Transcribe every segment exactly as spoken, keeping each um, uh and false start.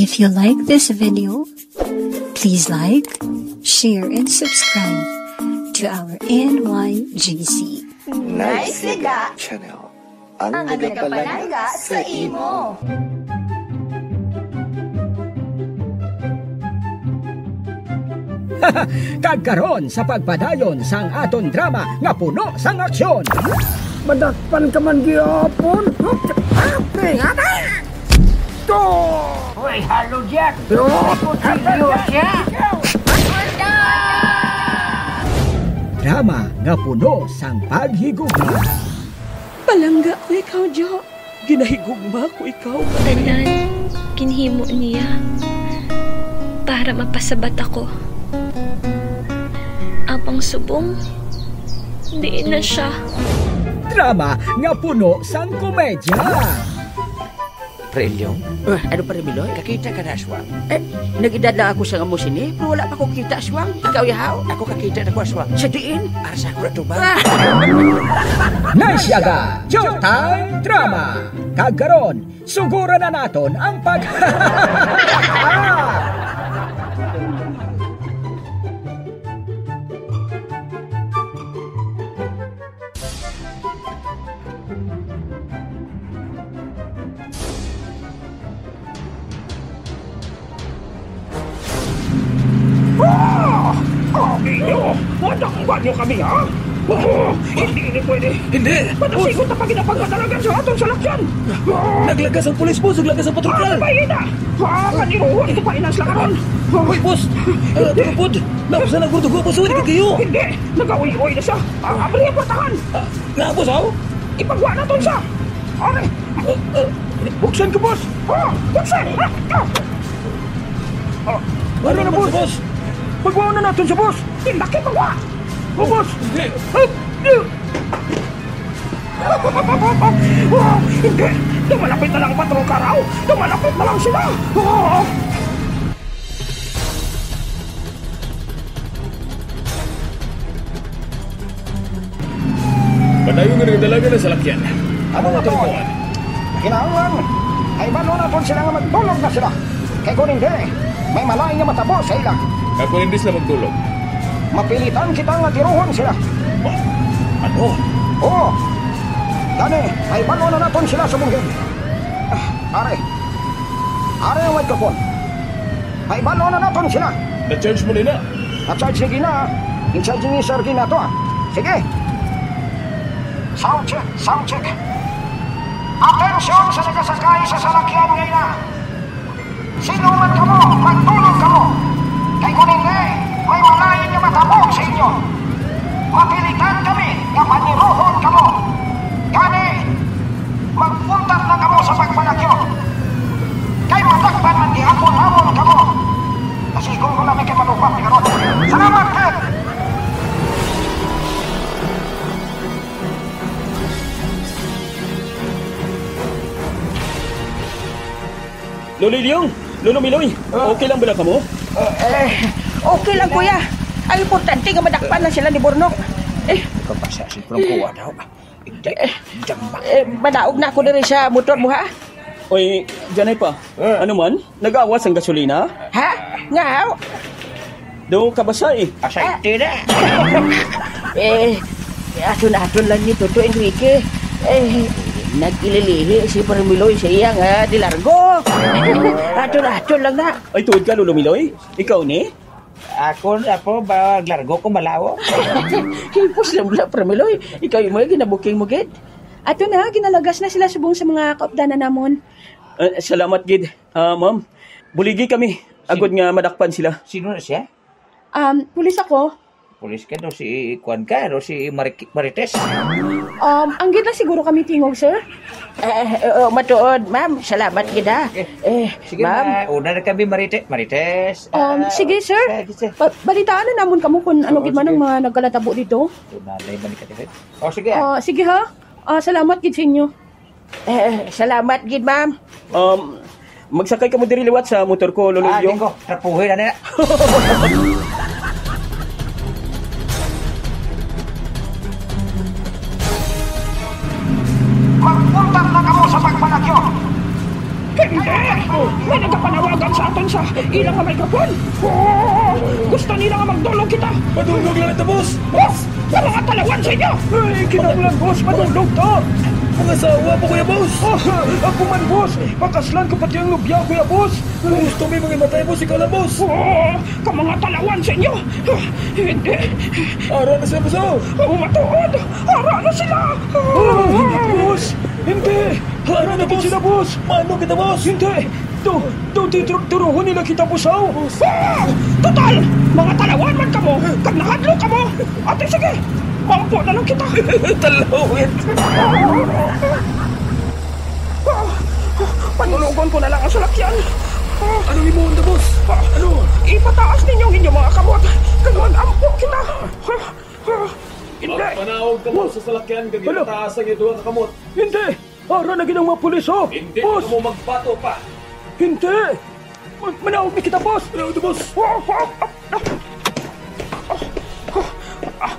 If you like this video, please like, share, and subscribe to our N Y G C. Nice Liga Channel. Ang nagapalangga sa imo. Kag karon sa pagpadayon sang aton drama nga puno sang aksyon. Madakpan ka man gihapon. Ate, ate! To! Hoy, halo, Jack! Yo! Kutsilyo siya! Drama nga puno sang paghigugma. Palangga ko ikaw, Jo. Ginahigugma ko ikaw. Tanan ginhimo niya para mapasabat ako. Apang subong, diin na siya. Drama nga puno sang komedya. Pre Ilyong? Ah, ano, Pare Miloy? Kakita ka na, aswang? Eh, nag-edad lang ako sa amo sini, pero wala pa ko kita, aswang. Ikaw, yahaw? Ako kakita na ko, aswang. Sa diin? Ara sa ako na tubag. Ah! Nice Yaga, Showtime Drama. Kag karon, suguran na naton ang pag- Ah! Ang inyo! Madakpan niyo kami, ha? Oh, hindi ini pwede. Hindi! Patasigot na pag ginapagpadalagan sa aton salakyan! Ah! Naglagas ang pulis, boss! Naglagas ang patrol car! Ano ba yun, ah? Ah, kaniruhon ko pa inas lakaron! Hoy, boss! Ah, tulupod! Napusan ang gurdugo, boss! Hindi kayo! Hindi! Nagawi-oy na siya! Ah, abri ang portahan! Ah, na, boss, aw? Ipagwa naton siya! Ari! Ah, ah, buksan ko, boss! Ah, buksan! Ah, ah! Ah, ano na, boss? Pagwaon na naton siya, boss! Hindi, bakit pagwa? Oh, boss! Hindi! Ah, ah! Ah, hindi! Dumalapit na lang ang patrol car, aw! Dumalapit na lang sila! Ah! Padayon nga nagdalagan na salakyan. Amo nga to. Kinahanglan, ay balo naton sila nga magdulog na sila. Kay kung hindi, may malain nga matabo sa ila. Kag kung hindi sila magdulog? Mapilitan kita nga tiruhon sila. Ano? Oo. Gani, ay balo na naton sila subong gid. Ah, are. Are ang microphone. Ay balo na naton sila. Na-charge mo nila? Na-charge ni Gina. In-charge ni Sir Gina to, ah. Sige. Sound check, sound check. Atensyon sa nagasakay sa salakyan nga ina. Sino man kamo, magdulog kamo. Kay kung hindi, may malain nga matabo sa inyo. Mapilitan kami nga paniruhon kamo. Gani, magpuntat na kamo sa pagpanakyo. Kay madakpan man gihapon namon kamo. Kasi kung wala may kapanupat ni karon. Salamat, Ted! Lolo Ilyong! Lolo Miloy! Ah. Okay lang bala kamo? Ah, eh, okay lang, kuya. Ang importante nga madakpan lang sila ni Bornok. Eh. Ikaw pa sa si Prongkoa daw. Hindi, eh, jamba. Eh, madaog na ako diri sa motor mo, ha? Oy, Janay pa. Ah. Ano man? Nag-awas ang gasolina? Ha? Nga? Daw kabasa eh. Asayte na. Eh, aton-aton lang ni Toto Enrique. Eh, nag-ililihi si Parmiloy sa iya nga di largo. Aton-aton lang na. Ay, tuod ka, Lolo Miloy? Ikaw ni? Ako na po, ba, largo ko malawo. Hipos lang wala, Parmiloy. Ikaw yung mga ginabuking mo, gid. Ato na, ginalagas na sila subong sa mga kaupdanan namon. Eh, salamat, gid. Ah, ma'am, buligi kami. Agod nga madakpan sila. Sino na siya? Um, pulis ako. Pulis ka, no? Si Kwan ka, no? Si Mari-, Marites? Um, ang gid lang siguro kami tingog, sir. Eh, eh, oo, matuod, ma'am. Salamat gid, ha. Eh, sige, ma'am. Ma-, una na kami, Marite-, Marites. Um, ah, sige, sir. Sige, sige. Ba-, balitaan na namon kamo kung ano Oo, gid man ang sige. mga nagkalatabo dito. Tunay man ka, David. Oh, sige, ah. Ah, sige, ha. Ah, salamat gid sa inyo. Eh, salamat gid, ma'am. Um, magsakay kamo diri liwat sa motor ko, Lolo Ah, Ilyong. Bingo. Trapuhin na na. Magpuntat na kamo sa pagpanakyo. Hindi! May nagapanawagan sa ila nga microphone. Oh, gusto nila nga magdulog kita. Madulog lang ito, boss. Boss, sa mga talawan sa inyo. Ay, kinahanglan, boss, madulog ta. Ang asawa po, kuya, boss. Ah, ako man, boss. Pakaslan ko pati ang nobya, kuya, boss. Gusto may mga matay, boss. Ikaw lang, boss. Oh, ka mga talawan sa inyo. Ah, hindi. Ara na sila, boss, oh. Oh, matuod. Ara na sila. Ah, hindi, boss. Hindi. Ara na, boss. Sila, boss. Mano kita, boss? Hindi. Do, do, di, dur-, duruhon nila kita, boss, aw. Ah! Total, mga talawan man kamo, kag nahadlok kamo. Ate, sige, mampo na lang kita. Talawit. Ah! Panulogon ko na lang ang salakyan. Ah! Anong imo, boss? Ah! Ano? Ipataas ninyo ang inyong mga kamot, kag mag-ampo kita. Ah! Ah! Hindi. Magpanaog kamo sa salakyan, kag ipataas ang inyong duha ka kamot. Hindi. Ara na gid ang mga pulis, oh. Hindi kamo magbato pa. Hindi. Ma-, manaog na kita, boss. Manaog na, boss. Oh, oh, oh, oh. Ah, ah, ah.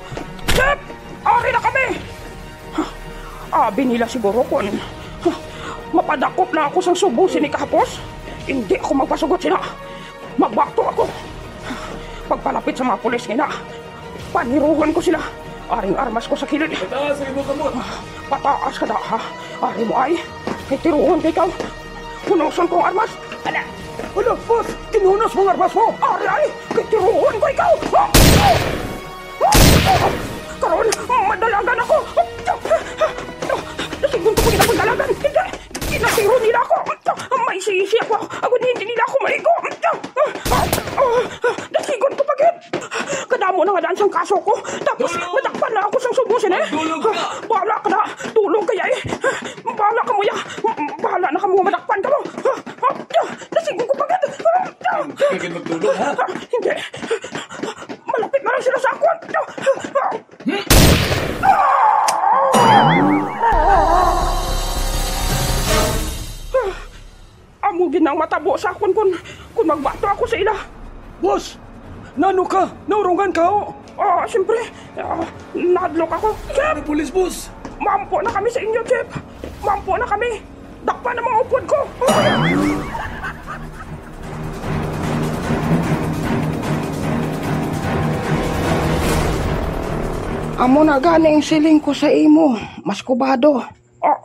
Chef! Ari na kami! Abi nila siguro kon mapadakop na ako sang subong sini kahapos. Hindi ako magpasugot sila. Magbato ako. Pagpalapit sa mga pulis nga ina, paniruhon ko sila. Ari ang armas ko sa kilid. Pataas ang imong kamot. Pataas ka da, ha? Ari mo ay. Kay tiruhon ka ikaw. Hunuson ko ang armas. Ala. Ala, boss, kinhunos mo ang armas mo. Ari ay. Kay tiruhon ko ikaw. Karon, madalagan ako. Nasigon ko pagkita pagdalagan. Hindi. Ginatiro nila ako. May sisi ako. Ako, hindi nila ako maigo. Dasigon ko pa gid. Kadamo na nga daan sang kaso ko. Tapos, madakpan na ako sang subong sini. Dulog ka. Bahala ka na. Tulog kaya eh. Bahala ka mo ya. Bahala na ka mo, madakpan ka mo. Nasigon ko pa gid. Hindi ka magtulog, ha? Hindi. Malapit na lang sila sa akon. Amo gid ang matabo sa akon kun, kun magbato ako sa ila. Boss, nano ka? Naurungan ka, oh. Ah, siyempre. Ah, nahadlok ako. Chef! May pulis, boss. Maampo na kami sa inyo, Chef. Maampo na kami. Dakpa na mga upod ko. Amo na gani ang siling ko sa imo, Maskubado. Ah,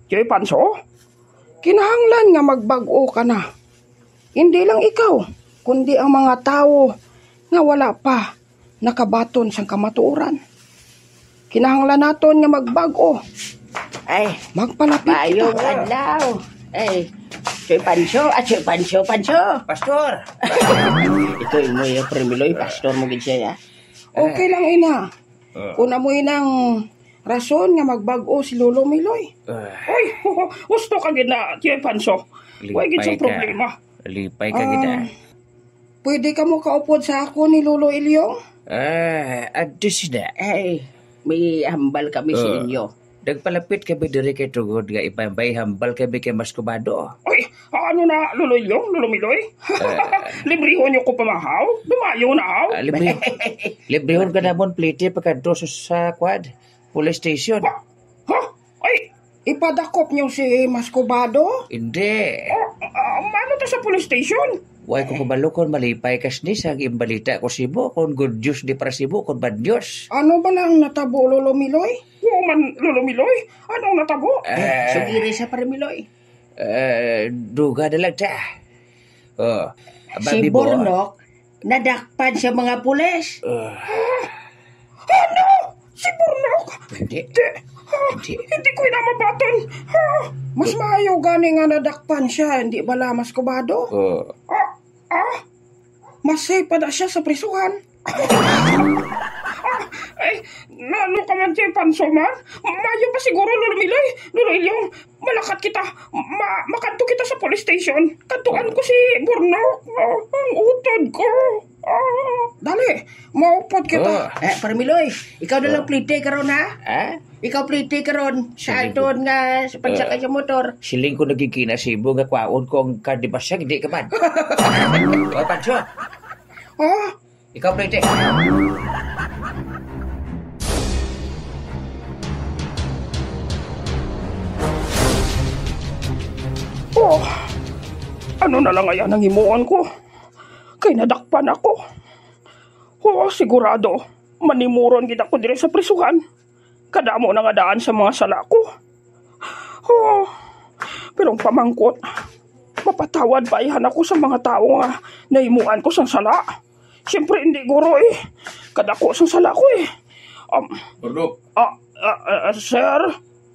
Joy Panso? Kinahanglan nga magbag-o ka na. Hindi lang ikaw, kundi ang mga tawo nga wala pa nakabaton sang kamatuoran. Kinahanglan naton nga magbag-o. Ay, magpalapit kita. Maayong adlaw. Ay, Choy Pancho, ah, Choy Pancho, Pancho. Pastor. Ito imo ya, Pre Miloy, pastor mo gid siya, ya. Okay lang, ina. Ah. Kung amoy nang rason nga magbag-o si Lolo Miloy. Ah. Ay, husto ka gid na, Choy Pancho. Way gid sa problema. Lipay ka gid, ah. Pwede ka mo kaupod sa akon ni Lolo Ilyong? Ah, adto sina. Ay, may hambal kami sa inyo. Nagpalapit kami diri kay tungod nga ipambay hambal kami kay Maskubado. Oy, ano na, Lolo Ilyong, Lolo Miloy? Librehon niyo ko pamahaw? Dumayo na, aw? Ah, libre-, librehon ka namon, plete, pagkadto sa, sa, kwan, police station. Ha? Ha? Ay, ipadakop niyo si Maskubado? Hindi. Oh, ah, ano to sa police station? Way ko kabalo kon malipay ka sini sa imbalita ko simo, kon good news di para simo, kon bad news. Ano ba lang natabo, Lolo Miloy? Oo man, Lolo Miloy. Anong natabo? Eh, sugiri sa Pare Miloy. Eh, duga na lang ta. Oh, si Burnok, nadakpan sa mga pulis. Ah. Ano? Si Burnok? Hindi. Hindi. Ah, hindi ko ina mabaton. Ah. Mas maayo gani nga nadakpan siya, hindi bala Maskubado? Oh. Ah, ah. Mas safe pa na siya sa prisuhan. Ah, ay, nano ka man, Jay Panso man? Maayo pa siguro, Lolo Miloy, Lolo Ilyong, malakat kita. Ma-, makadto kita sa police station. Kadtuan ko si Burnok. Ah, ang utod ko. Ah. Dali, maupod kita. Oh. Eh, Pare Miloy, ikaw na lang plete karon, ha? Ha? Ikaw plete karon sa aton nga sa pagsakay sa motor. Siling ko nagigina sa imo nga kwaon ko ang card ni Basag, di ka man. Oy, Pancho. Oh? Ikaw plete. Oh. Ano na lang aya nang himuon ko? Kay nadakpan ako. Oo, sigurado, manimuron gid ako diri sa prisuhan. Kadamo na nga daan sa mga sala ko. Oo, pero ang pamangkot, mapatawad ba ihan ako sa mga tawo nga nahimuan ko sang sala? Siyempre, hindi, guro, eh. Kadako sang sala ko, eh. Um, Burnok, ah, ah, ah, sir?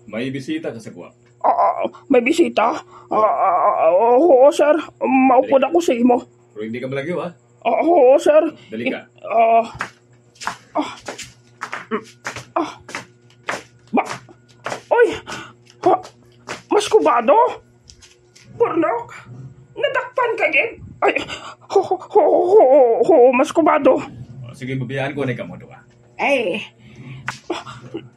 May bisita ka sa kuha. Ah, ah, may bisita? Ah, ah, ah, oo, sir. Maupod ako sa imo. Pero hindi ka malagyo, ha? Ah, oo, sir. Dali ka. Ah, ah, ah. Ba, oy! Ha, Mas Kubado? Burnok? Nadakpan ka gid? Ay, ho, ho, ho, ho, ho, Mas Kubado. O, sige, mabiyaan ko na kamo duha. Ay.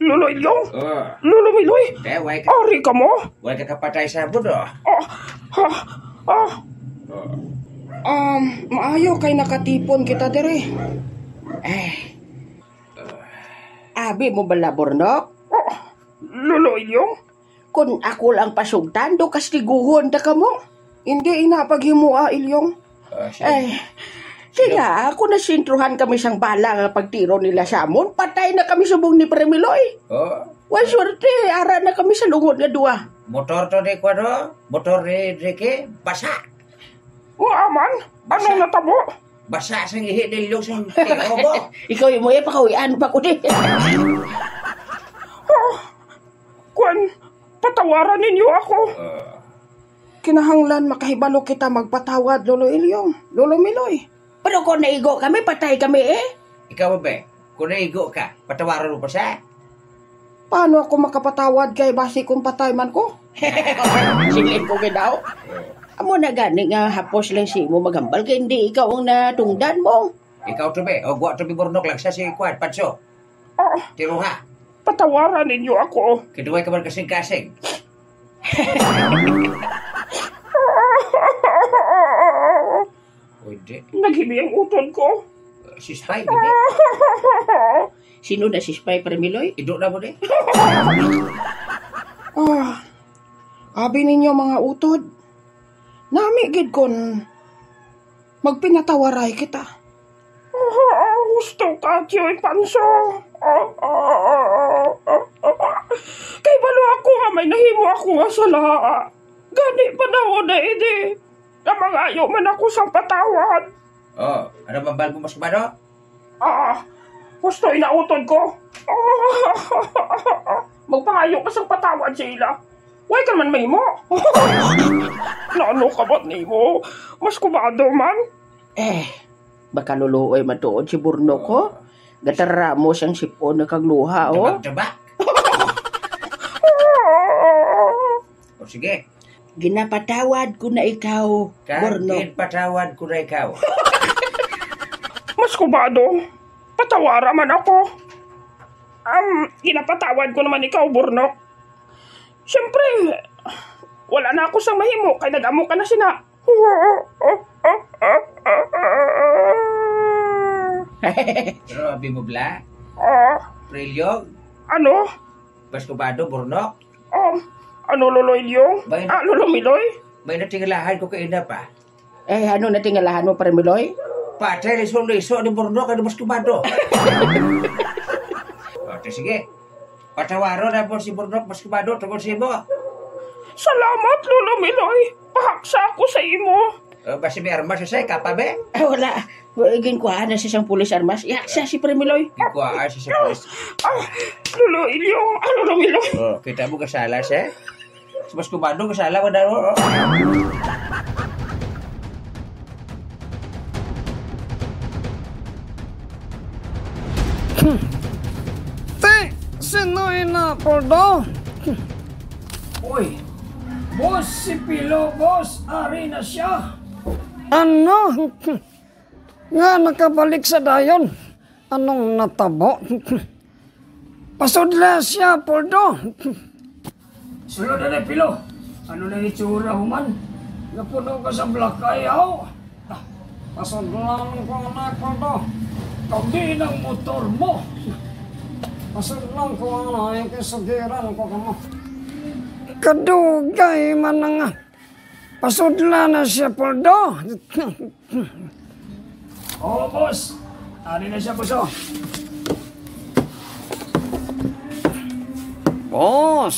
Lolo Ilyong? Ah. Lolo Miloy? Te, way ka, Ari ka mo? Way ka kapatay sa budo. Ah, ha, ah. Ah. Um, maayo kay nakatipon kita diri. Ay. Abi mo bala, Burnok? Ah, Lolo Ilyong? Kun ako lang pasugtan, do kastiguhon ta kamo. Hindi ina paghimoa, Ilyong. Ah, sige. Ay, kaya ako nasentruhan kami sang bala nga pagtiro nila sa amon. Patay na kami subong ni Premiloy. Oh. Wa swerte, ara na kami sa lungod nga duwa. Motor to ni Kuwado? Motor ni Enrique? Basa. O aman, anong Basa. natabo? Basa sang ihi ni Ilyong sang tiro mo. Ikaw mo, eh, pakawian pa ko di. Ah, Kwan, patawaran ninyo ako. Ah. Kinahanglan makahibalo kita magpatawad, Lolo Ilyong, Lolo Miloy. Pero kung naigo kami, patay kami eh. Ikaw, be, kung naigo ka, patawaran mo pa siya? Paano ako makapatawad kay basi kung patay man ko? Silip ko gid daw. Amo na gani nga hapos lang si imo maghambal kay hindi ikaw ang natungdan mo. Ikaw to, be. O, gwa to, be, Burnok lang siya si Kwan, Pancho. Ah, Tiruha. Patawaran ninyo ako. Kiduway ka man kasing-kasing. Uy, di. Naghimi ang utod ko. Si Spy, di. Sino na si Spy, Premiloy? Ido na mo, di. Ah, abi ninyo mga utod. Nami gid kon magpinatawaray kita. Ah, gusto ka, Tiyoy Panso? Ah, ah, ah, ah, ah. Kay balo ako nga may nahimo ako nga sala. Gani pa daw na ini. Namangayo man ako sang patawad. Oh, ano bang balbo mas kumano? Ah, gusto inautod ko. Magpangayo ka sang patawad sa ila. Way ka man mahimo. Nano ka ba nimo? Mas kumado man. Eh, baka luluoy matuod si Burnok, ho? Gatara mo siyang sipon na kag luha, ho? Tabak-tabak. O sige. Ginapatawad ko na ikaw, Kag Burnok. Ginpatawad ko na ikaw. Mas kumado. Patawara man ako. Um, ginapatawad ko naman ikaw, Burnok. Siyempre, wala na ako sang mahimo kay nag-amo ka na sina. Grabe mo, Bla. Ah. Prelyog? Ano? Mas kumado, Burnok? Um, ano, Lolo Ilyong? May Ah, Lolo Miloy? May natingalahan ko kaina pa. Eh, ano natingalahan mo, Premiloy? Patay, liso-liso ni Burnok, ano mas kumado? O, te, sige. Patawaro na po si Burnok, mas kumado, tungod sa imo. Salamat, Lolo Miloy. Pahaksa ako sa imo. O, basi may armas siya, kapa, be? Ah, wala. Ginkuhaan na siya sang pulis armas. Ihaksa si Premiloy. Ginkuhaan siya sa pulis. Ah, Lolo Ilyong, ah, Lolo Miloy. O, kita mo kasala siya? Mas kumado, kasala mo na, o. Te, sino ina, Poldo? Uy, boss, si Pilo, boss, ari na siya. Ano? Nga nakabalik sa dayon? Anong natabo? Pasudla siya, Poldo. Sulod na, Pilo. Ano na itsura, human? Napuno ka sa blakay, aw. Ah, pasudlan ko na, Poldo. Kami ng motor mo. Pasudlan ko na, ay kasugiran ko kamo. Kadugay man nga. Pasudla na siya, Poldo. Oo, boss. Ari na siya, boss, oh. Boss.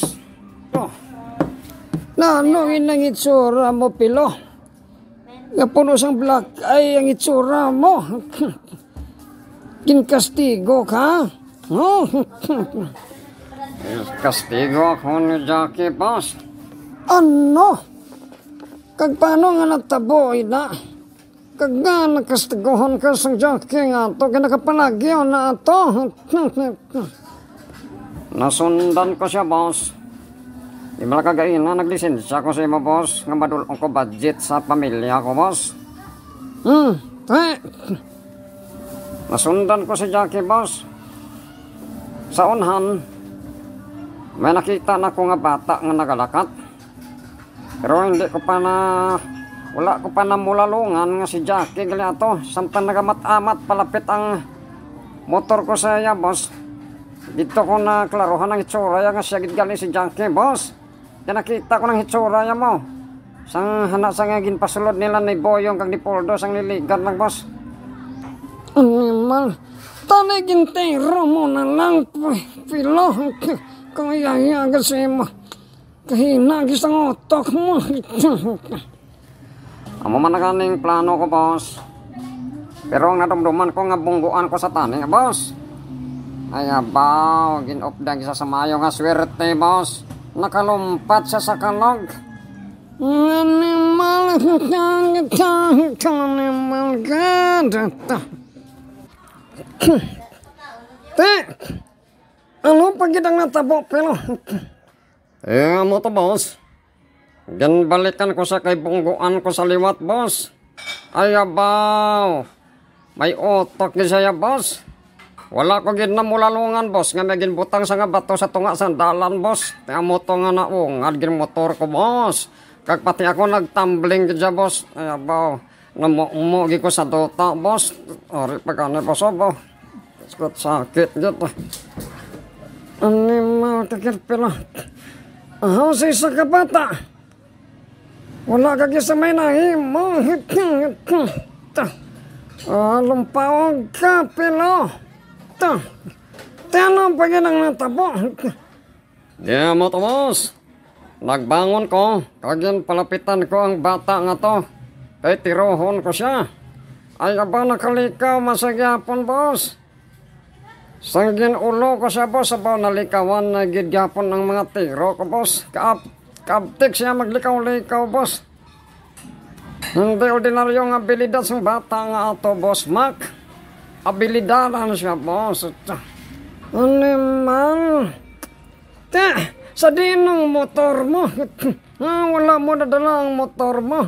Oh. Nano inang itsura mo, Pilo? Nga puno sang black eye ang itsura mo. Ginkastigo ka? No? Kastigo ako ni Jackie, boss. Ano? Kag paano nga natabo ina? Kag nga nakastigohan ka sang Jackie nga ato, kay nakapalagyo na ato. Nasundan ko siya, boss. Di ba kagaina naglisensya ko sa imo, boss, nga madul-ong ko budget sa pamilya ko, boss? Hmm, te. Nasundan ko si Jackie, boss. Sa unhan, may nakita na ko nga bata nga nagalakat. Pero hindi ko pa na, wala ko pa namulalungan nga si Jackie gali ato. Samtang nagamat-amat palapit ang motor ko sa iya, boss. Dito ko na klaruhan ang itsura ya nga siya gid gali si Jackie, boss. Kaya nakita ko ng itsura ya mo. Sang hana sa nga ginpasulod nila ni Boyong kag ni Poldo sang niligan lang, boss. Animal. Tani gintiro mo na lang, pi-, Pilo. Kung iya-iya ka sa imo. Kahina gid sang utok mo. Amo man na ganing plano ko, boss. Pero ang nadumduman ko nga bungguan ko sa tani, boss. Ay, abaw, ginupdan siya sa mayo nga swerte, boss. Nakalumpat siya sa kalog. Animal, animal, God. Te, ano pa gid ang natabo, Pilo? Eh, amo to, boss. Ginbalikan ko sa kay bungguan ko sa liwat, boss. Ay, abaw. May utok ni siya, boss. Wala ko gid namulalungan, boss, nga may ginbutang sa nga bato sa tunga sang dalan, boss. Kaya amo to nga naungad gid motor ko, boss. Kag pati ako nagtumbling gid siya, boss. Ay, abaw. Namumo gid ko sa duta, boss. Ari pa gani, boss, oh, bo. Sakit, sakit gid. Animal ka gid, Pilo. Ahaw sa isa ka bata. Wala ka gid sa may nahimo. Ah, lumpaog ka, Pilo. Ta. Ti ano pa gid ang natabo? Di mo to, boss. Nagbangon ko, kag ginpalapitan ko ang bata nga to, kay tirohon ko sia. Ay, aba, nakalikaw man sa gyapon, boss. Sang gin-ulo ko sia, boss, aba, nalikawan na gid gyapon ang mga tiro ko, boss. Kaab-, kaabtik siya maglikaw-likaw, boss. Hindi ordinaryo nga abilidad sang bata nga ato, Boss Mac. Abilidaran siya, boss. Animal. Te, sa diin ang motor mo? Ah, wala mo nadala ang motor mo.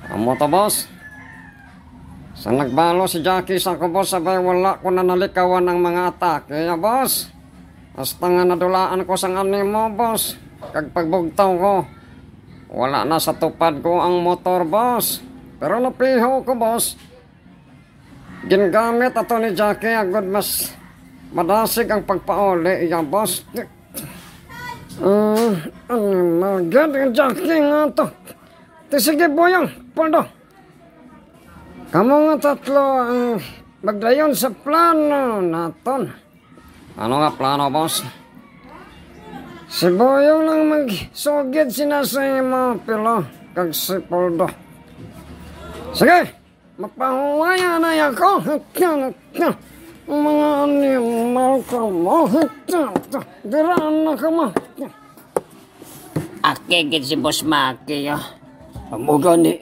Amo to, boss. Sa nagbalo si Jackie sa ako, boss, sabay wala ko na nalikawan ang mga atake niya, boss. Hasta nga nadulaan ko sang animo, boss. Kag pagbugtaw ko, wala na sa tupad ko ang motor, boss. Pero napiho ko, boss. Gingamit ato ni Jackie agod mas madasig ang pagpauli iya, boss. Ah, animal gid ang Jackie nga to. Ti sige, Boyong, Poldo. Kamo nga tatlo ang magdayon sa plano naton. Ano nga plano, boss? Si Boyong lang magsugid sina sa imo, Pilo, kag si Poldo. Sige, mapahuwaya na ako. Mga animal ka mo. Dira na ka mo. Aki gid si Boss Maki, ah. Amo gani.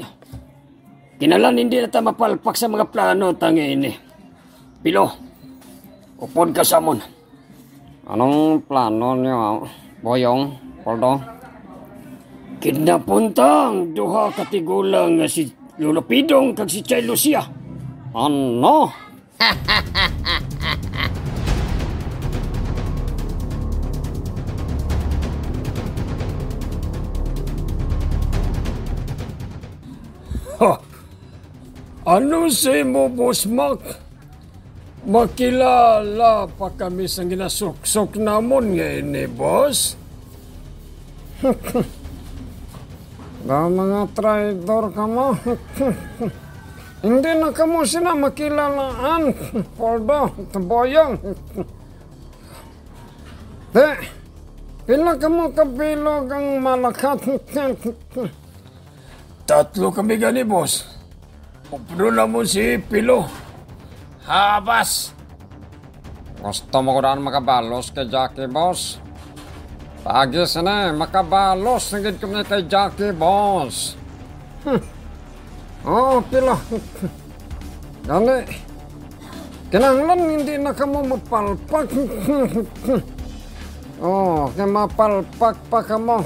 Kinahanglan hindi na ta mapalpak sa mga plano ta nga ini. Pilo, upod ka sa amon. Anong plano niyo, Boyong, Poldo? Kidnapon ta ang duha ka tigulang nga si Lolo Pidong kag si Chay Lucia. Ano? Ha! Ano sa imo, Boss Mac? Makilala pa kami sa ginasuksok namon nga ini, boss. Ba, mga traidor kamo. Hindi na kamo sina makilalaan, Poldo, Boyong. Te, pila kamo ka bilog ang malakat? Tatlo kami gani, boss. Upno namon si Pilo. Habas! Gusto mo ko daan makabalos kay Jackie, boss? Paagi sini, makabalos na gid kami kay Jackie, boss. Hmm. Oo, Pilo. Gani, kinahanglan hindi na kamo mapalpak. Oh, kay mapalpak pa kamo.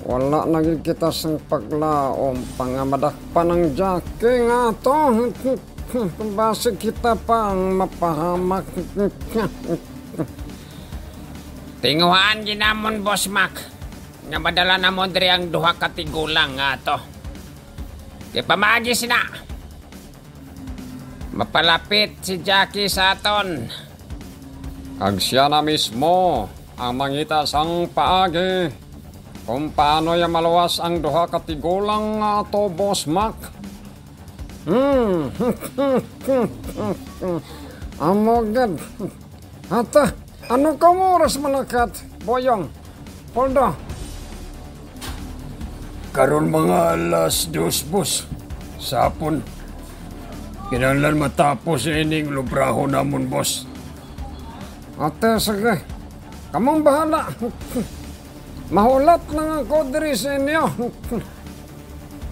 Wala na gid kita sing paglaom pa nga madakpan ang Jackie nga ato. Kung basig kita pa ang mapahamak. Tinguhaan gid namon, Boss Mac, nga madala namon diri ang duha ka tigulang nga ato. Kay pamaagi sina, mapalapit si Jackie sa aton. Kag siya na mismo ang mangita sang paagi kung paano iya maluwas ang duha ka tigulang nga ato, Boss Mac. Hmm. Amo gid. Ata, ano ka oras malakat, Boyong? Poldo? Karon mga alas dos, boss. Sa hapon. Kinahanglan matapos ining lubraho namon, boss. Ate, sige. Kamong bahala. Mahulat lang ako diri sa inyo.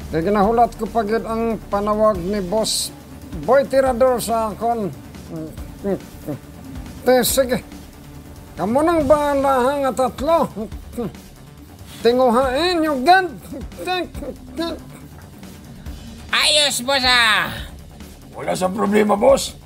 Kay ginahulat ko pa gid ang panawag ni Boss Boy Tirador sa akon. Te, sige. Kamo nang bahala ha nga tatlo. Tinguhain nyo gid. Ayos, boss, ah. Wala sa problema, boss.